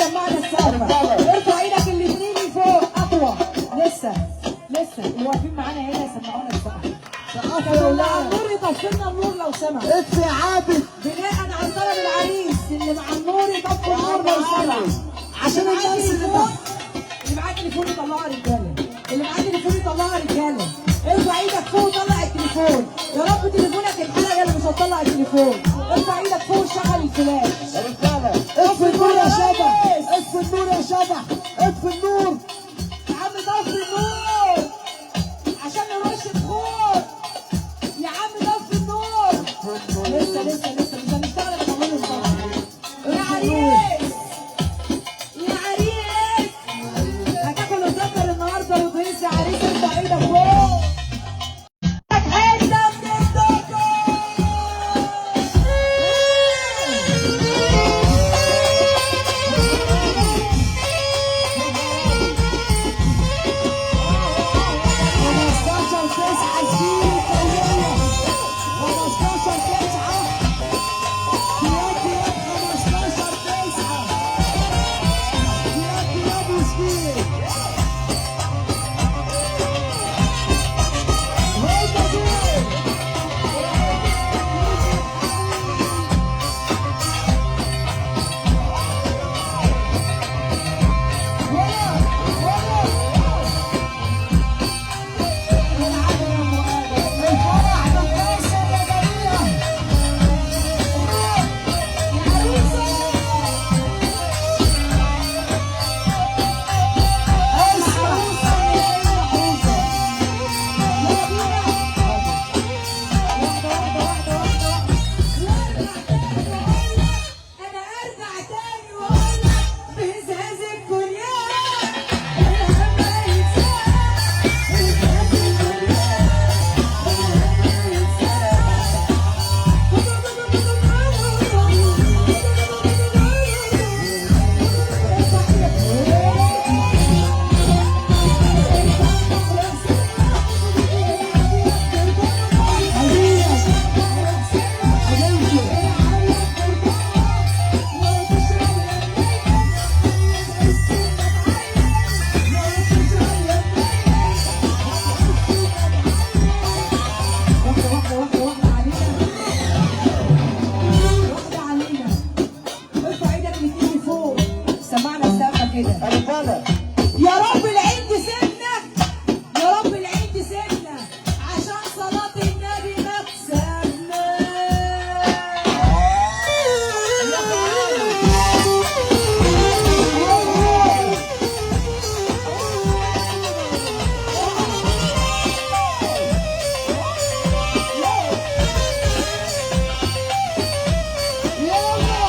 سمعنا السقفه. ارفع ايدك الاثنين لفوق اقوى. لسه لسه اللي واقفين معانا هنا يسمعونا السقفه. سقفوا يا اللي على ولاد. النور يطفي لنا النور لو سمح. اطفي يا عابد. بناء على طلب العريس اللي مع النور يطفي النور لو سمح. عشان الناس اللي تحت. اللي معاه تليفون يطلعها رجاله، اللي معاه تليفون يطلعها رجاله. ارفع ايدك فوق وطلع التليفون. يا رب تليفونك يتحرق يا اللي مش هتطلع التليفون. ارفع ايدك فوق وشغل الفلاش. اطفي النور يا شبح، اطفي النور يا شبح، اطفي النور. يا عم طفي النور عشان نرش بخور. يا عم طفي النور. لسه لسه لسه مش هنشتغل الا لما نطفي. يا عريس يا عريس هتاكل وتسكر النهارده وتهيص يا عريس. ارفع ايدك فوق. حتة من الدكر. خمستاشر تسعة زميلي الدولية. 15/9 دياب دياب. 15/9 دياب دياب وزميلي. هم دول. ولا ولا الفرح بالقاصر يا جميع. يا عروسه. اسمع. عروسه يلا بينا. واحدة واحدة واحدة واحدة واحدة. وارجع تاني واقول لك، انا ارجع تاني واقول لك بهزهز الكلية. الهم يتساب. بهزهز الكلية. الهم يتساب. حبيبي حبيبتي. واحدة واحدة واحدة واحدة علينا، واحدة علينا. ارفع ايدك الاتنين لفوق. سمعنا السقفة كده. رجالة. يا رب العين تسيبنا، يا رب العين تسيبنا عشان صلاة النبي ما تسيبنا. يلا.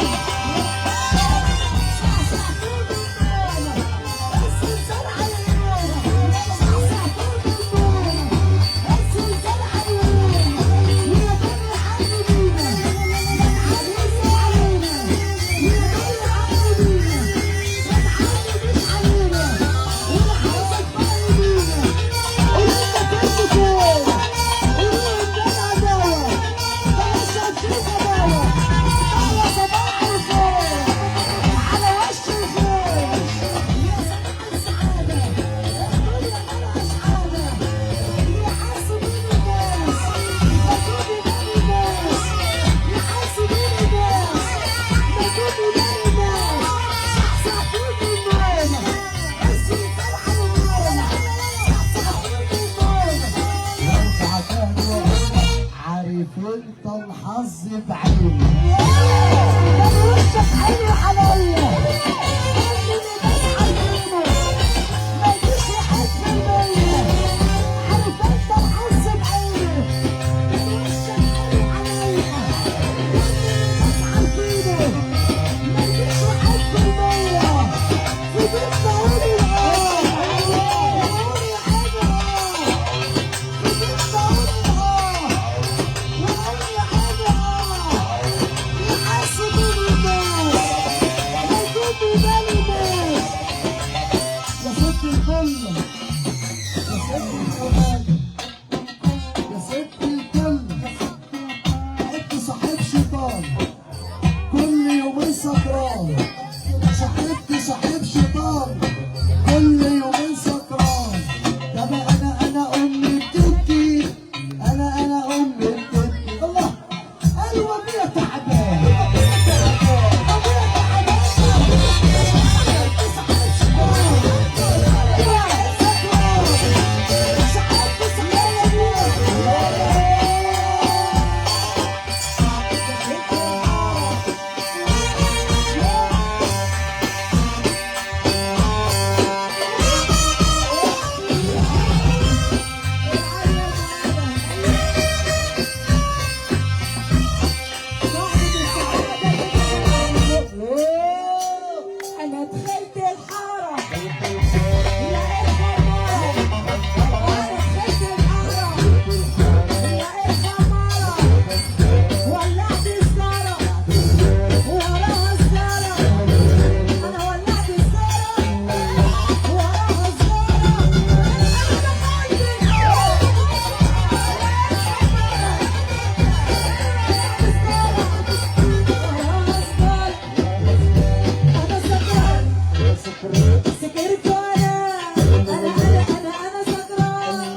سكرت انا انا انا انا انا سكران،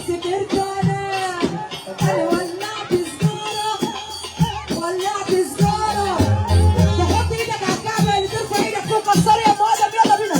سكرت انا انا ولعت سجاره، ولعت سجاره. تحط ايدك على الكعبة اللي ترفع ايدك فوق كسر يا ام ادم. يلا بينا.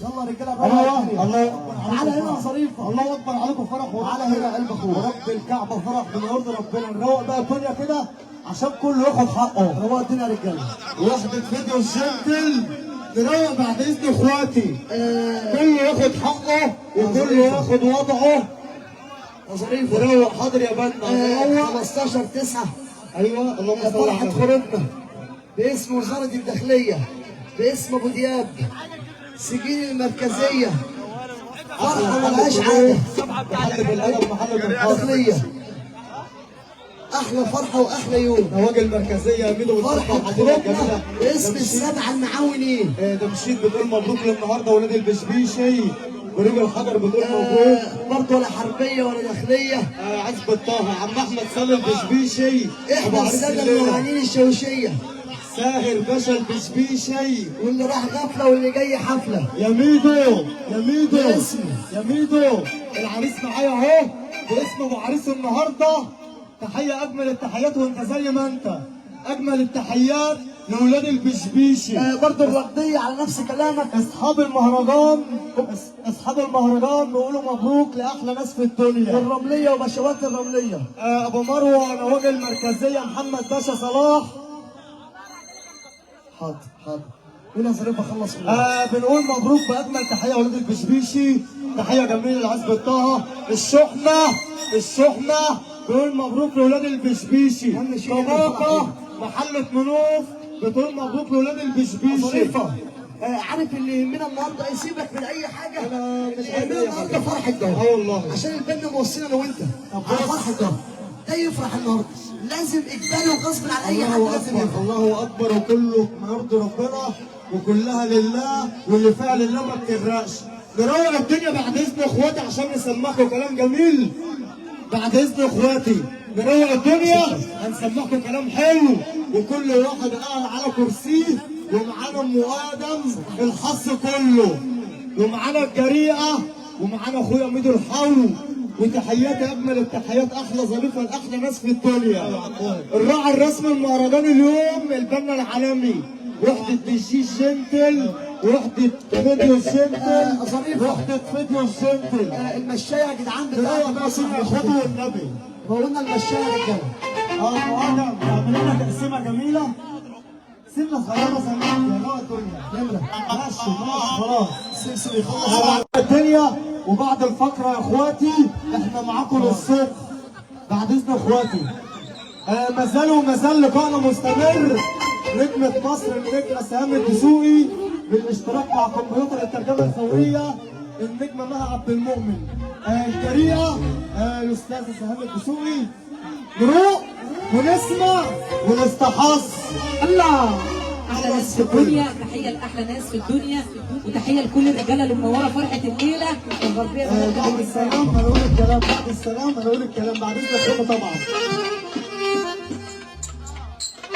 يلا رجاله بقى. الله اكبر. تعالى هنا يا ظريفة. الله اكبر عليكم فرح. تعالى هنا يا قلب اخوك. ورب الكعبة فرح من ارض ربنا. نروق بقى الدنيا كده عشان كله ياخد حقه. روق الدنيا يا رجاله. وحده فيديو الجنتل نروق بعد اذن اخواتي. كله ياخد حقه وكله ياخد وضعه. يا ظريفة نروق. حاضر يا بنا. 15/9. ايوه اللهم صل على فرحة النبي. خروجنا باسم وزارة الداخلية، باسم أبو دياب، سجين المركزية. فرحة ملهاش عادة. محل بالقلم محل بالحاضر. داخلية أحلى فرحة وأحلى يوم. نواجه المركزية يا ميدو. فرحة خروجنا باسم السبعة المعاونين. تمشيط بتقول مبروك للنهاردة ولاد البشبيشي. برج الحجر بتقول مبروك. برضه ولا حربية ولا داخلية. عزبة طه عم احمد سامي البشبيشي. احنا السادة المعاونين الشوشية. ساهر باشا البشبيشي. واللي راح غفلة واللي جاي حفلة. يا ميدو يا ميدو باسم يا ميدو العريس معايا اهو باسم ابو عريس النهارده. تحية اجمل التحيات وانت زي ما انت. اجمل التحيات لولاد البشبيشي. برضه الرقدية على نفس كلامك. اصحاب المهرجان، اصحاب المهرجان بيقولوا مبروك لاحلى ناس في الدنيا. والرملية وبشوات الرملية. ابو مروه نواجه المركزية محمد باشا صلاح. حاضر حاضر. قول يا ظريفة خلص. بنقول مبروك باجمل تحية ولاد البشبيشي. تحية جميلة لعزبة طه. الشحنة الشحنة بنقول مبروك لولاد البشبيشي. طباقه محله منوف بتقول مبروك لولاد البشبيشي. ظريفة عارف اللي يهمنا النهارده ايه؟ سيبك من اي حاجة. اللي يهمنا النهارده فرحه ده. والله عشان البنا موصينا انا وانت على فرحه ده. ده يفرح النهارده لازم اجباري وغصب عن اي حد لازم يفرح. الله اكبر. وكله ما يرضي ربنا وكلها لله واللي فيها لله ما بتغرقش. نروق الدنيا بعد اذن اخواتي عشان نسمعكم كلام جميل. بعد اذن اخواتي نروق الدنيا هنسمعكم كلام حلو. وكل واحد قاعد على كرسيه. ومعانا ام ادم الحظ كله، ومعانا الجريئة، ومعانا اخويا ميدو الحو. وتحياتي اجمل التحيات احلى ظريفة لاحلى ناس في الدنيا. الراعي الرسمي المهرجان اليوم البنا العالمي. وحده دي جنتل، وحده فيديو جنتل، وحده فيديو جنتل. المشايه يا جدعان بتاعت بقى سنة اخواته والنبي. قلنا المشايه يا رجاله. ادم تعمل لنا تقسيمه جميلة. سنة صغيرة زي ما انت روق الدنيا. نمره ماشي ماشي خلاص. سمسم يخلص الدنيا. وبعد الفقرة يا اخواتي احنا معاكم للصبح بعد اذن اخواتي. مازال ومازال لقائنا مستمر. نجمة مصر النجمة سهام الدسوقي بالاشتراك مع كمبيوتر الترجمة الفورية النجمة مها عبد المؤمن. الجريئة الأستاذة سهام الدسوقي. نروق ونسمع ونستحص. الله احلى ناس في الدنيا. تحية لاحلى ناس في الدنيا، وتحية لكل الرجالة اللي منورة فرحه الليلة الغربية. بعد السلام هنقول الكلام، بعد السلام هنقول الكلام بعد اذن اخونا طبعا.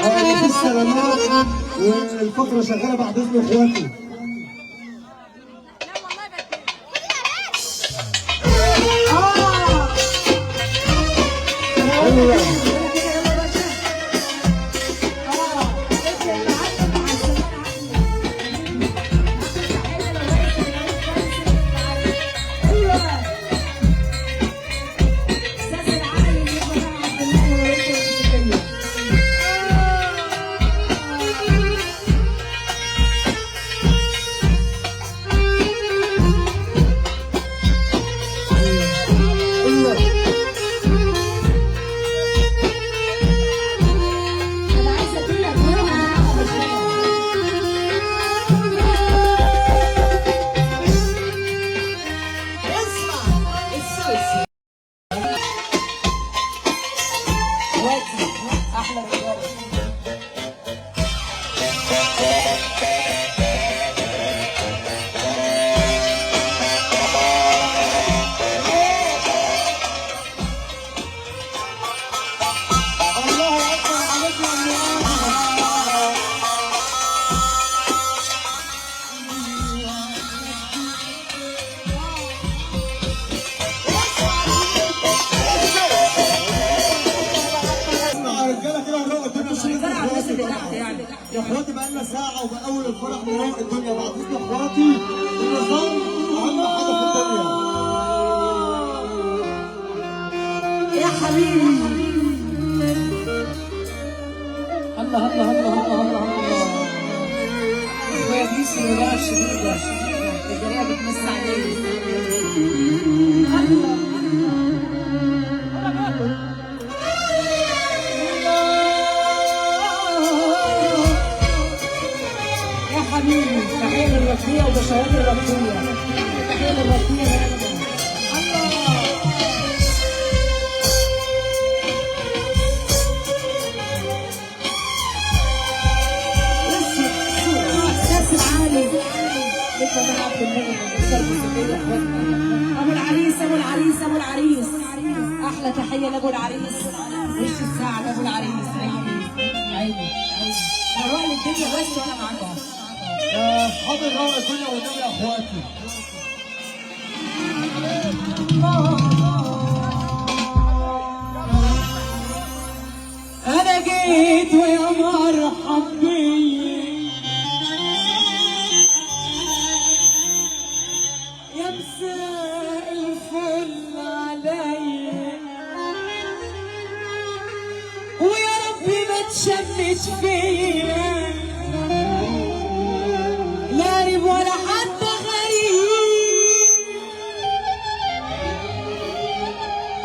مفيش سلامات والفقرة شغالة بعد اذن اخواتي. ايوه Thank you. اخواتي بقالنا ساعة وبأول الفرح نروق الدنيا. بعد اذن اخواتي النظام اهم حاجة في الدنيا. يا حبيبي الله الله الله الله الله الله. اخويا بيسو الرواية الشديدة الجريئة بتمس عليه. الله يا حبيبي، تحية للرقيه وبشوات الرقية، تحية للرقيه. الله ابو العريس ابو العريس ابو العريس، احلى تحية لابو العريس. وش الساعة لابو العريس. عيني عيني روق لي الدنيا بس وانا معاكم. يا اصحاب الروق الدنيا والنبي يا اخواتي. انا جيت ويا مرحب بيا يا مساء الفل عليا، ويا ربي ما تشمت فيا لا قريب ولا حتى غريب،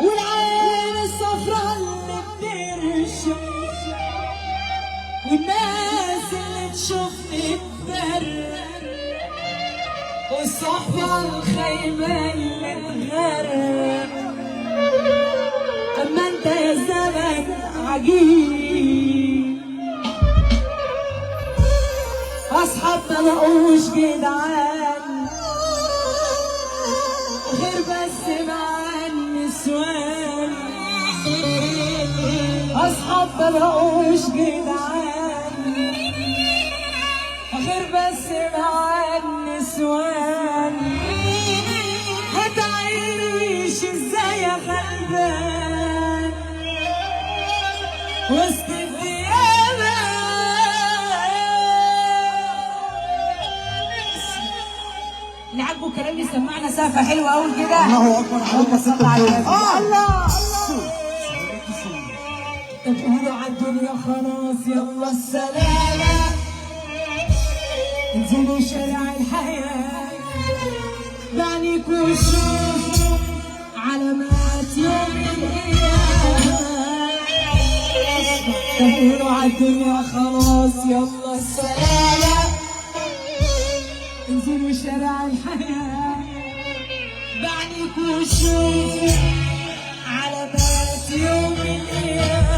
والعين الصفرا اللي بترشق والناس اللي تشوفني تبرق، والصحبة الخايبة اللي تغرق. أما أنت يا زمن عجيب، أصحاب ما بقوش جدعان غير بس مع النسوان، أصحاب ما بقوش جدعان غير بس مع النسوان. هتعيش ازاي يا غلبان وسط الديابة؟ اللي عاجبه كلام يسمعنا سقفة حلوة أوي كده. الله أكبر عليك يا ست الكل. الله طب قولوا على الدنيا خلاص يلا السلامة، انزلوا شارع الحياة بعينيكوا وشوفوا علامات يوم القيامة. طب قولوا على الدنيا خلاص يلا السلامة، انزلوا شارع الحياة بعينيكوا وشوفوا علامات يوم القيامة.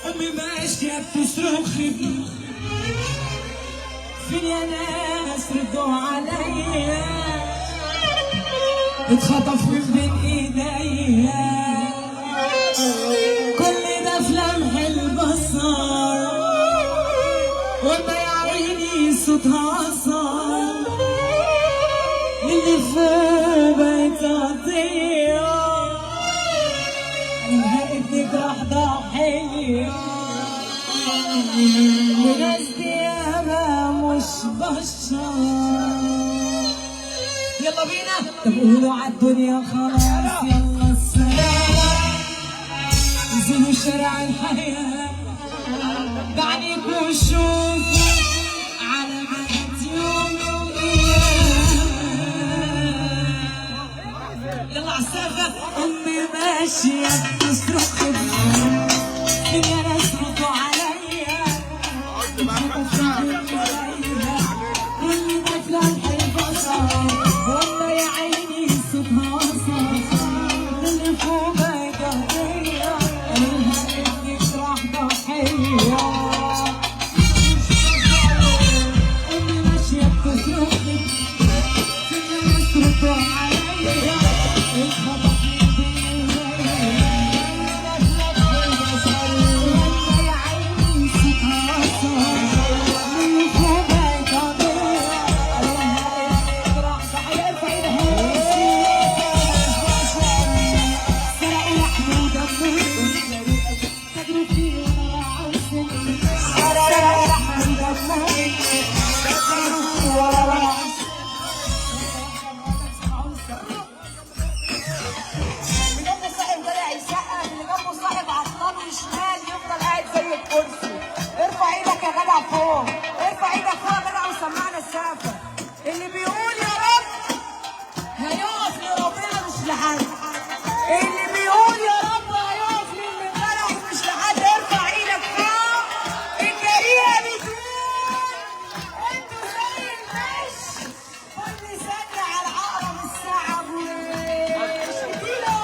أمي ماشية بتصرخ فين يا ناس ردوا عليا، اتخطف من بين ايديا كل ده في لمح البصر، وما يا عيني صوتها وصل للي فوق بقت قضية، قالها ابنك راح ضحية، وناس دي ياما مش بشر. يلا بينا. طب قولوا عالدنيا خلاص يلا السلامة، انزلوا شارع الحياة بعينيكوا وشوفوا علامات يوم القيامة. يلا عالسقفة. أمي ماشية بتصرخ فين يا ناس ردوا عليا، كل ده في لمح البصر، والله يا عيني صوتها وصل للي فوق بقت قضية، قالولها ابنك راح ضحية. أمي ماشية بتصرخ فين يا ناس ردوا عليا، اتخطف من بين ايديا فوق، ارفع ايدك فوق كده وسمعنا السقفه. اللي بيقول يا رب هيقف لربنا مش لحد، اللي بيقول يا رب هيقف للي خلقه مش لحد. ارفع ايدك فوق. الجريئة بتقول انتوا زي المش كل ثانية على العقرب الساعة بوش. اديله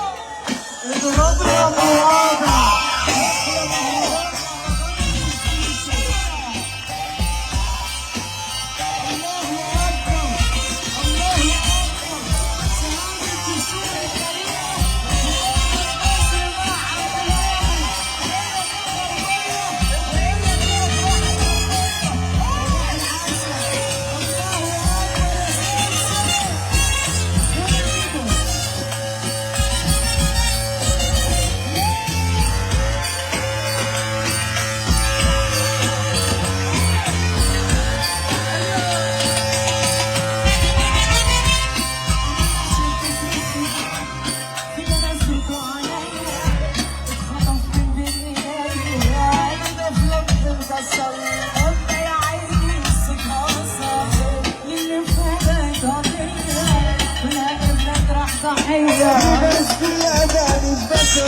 اضرب يا مواضع. بس كلها مش بس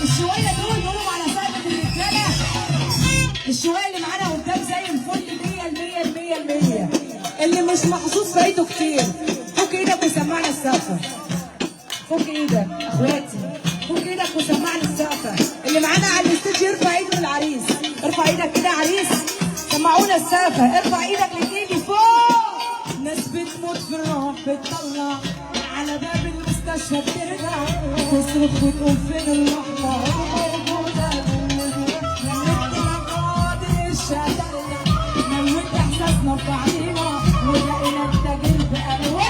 الشوية دول بيقولوا على سقفة الرجالة. الشوية اللي معانا قدام زي الفل 100 100 100. اللي مش محظوظ فايته كتير. فك ايدك وسمعنا السقفة. فك ايدك اخواتي، فك ايدك وسمعنا السقفة. اللي معانا على ال stage يرفع ايده للعريس. ارفع ايدك كده يا عريس، سمعونا السقفة. ارفع ايدك الاتنين لفوق. ناس بتموت في الروح بتطلع على باب المستشفى بترجع تصرخ وتقول فين الرحمة موجودة. للدرجة دي الشتلنا موت احساسنا في بعضينا ولقينا التاجر بقلبنا.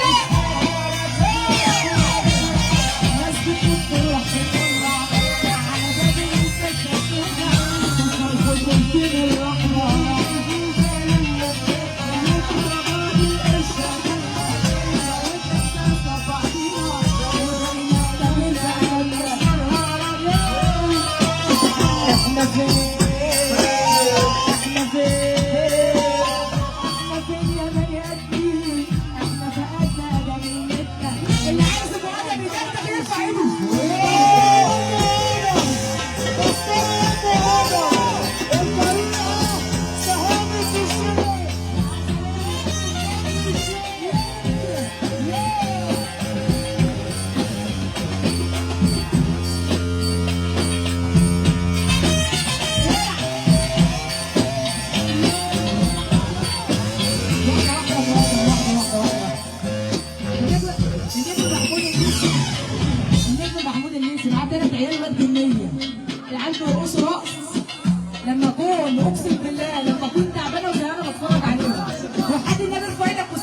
ناس بتموت في الروح بتطلع على باب المستشفى بترجع تصرخ وتقول فين الرحمة موجودة. للدرجة دي الشتلنا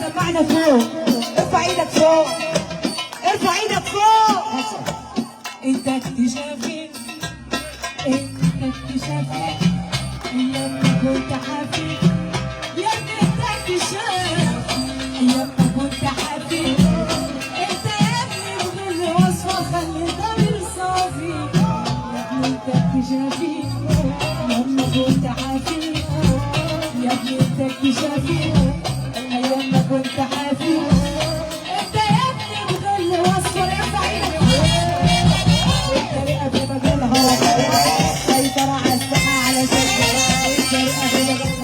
سمعنا فوق. ارفع ايدك فوق، ارفع ايدك فوق. انت اكتشافي، انت اكتشافي، ايام ما كنت حافي. يا ابني انت اكتشافي، ايام ما كنت حافي. انت يا ابني بغير وصفه خلي ضمير صافي. يا ابني انت اكتشافي، لما كنت حافي. يا ابني انت اكتشافي، ايام ما كنت حافي. انت يا ابني بغير وصفه. ارفع ايدك. الطريقة في مجالها سيطرة على الساحة على شكل. الطريقة في مجالها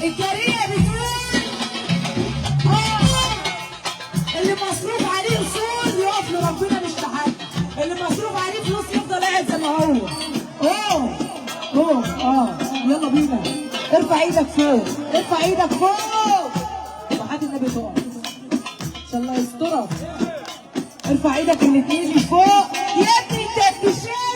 الجريئة بتقول اللي مصروف عليه اصول يقف لربنا مش لحد. اللي مصروف عليه فلوس يفضل قاعد زي ما هو. اوه اوه اه يلا بينا. ارفع ايدك فوق، ارفع ايدك فوق. وحد النبي تقف ان شاء الله يسترك. ارفع ايدك الاثنين لفوق. يا ابني انت اكتشاف.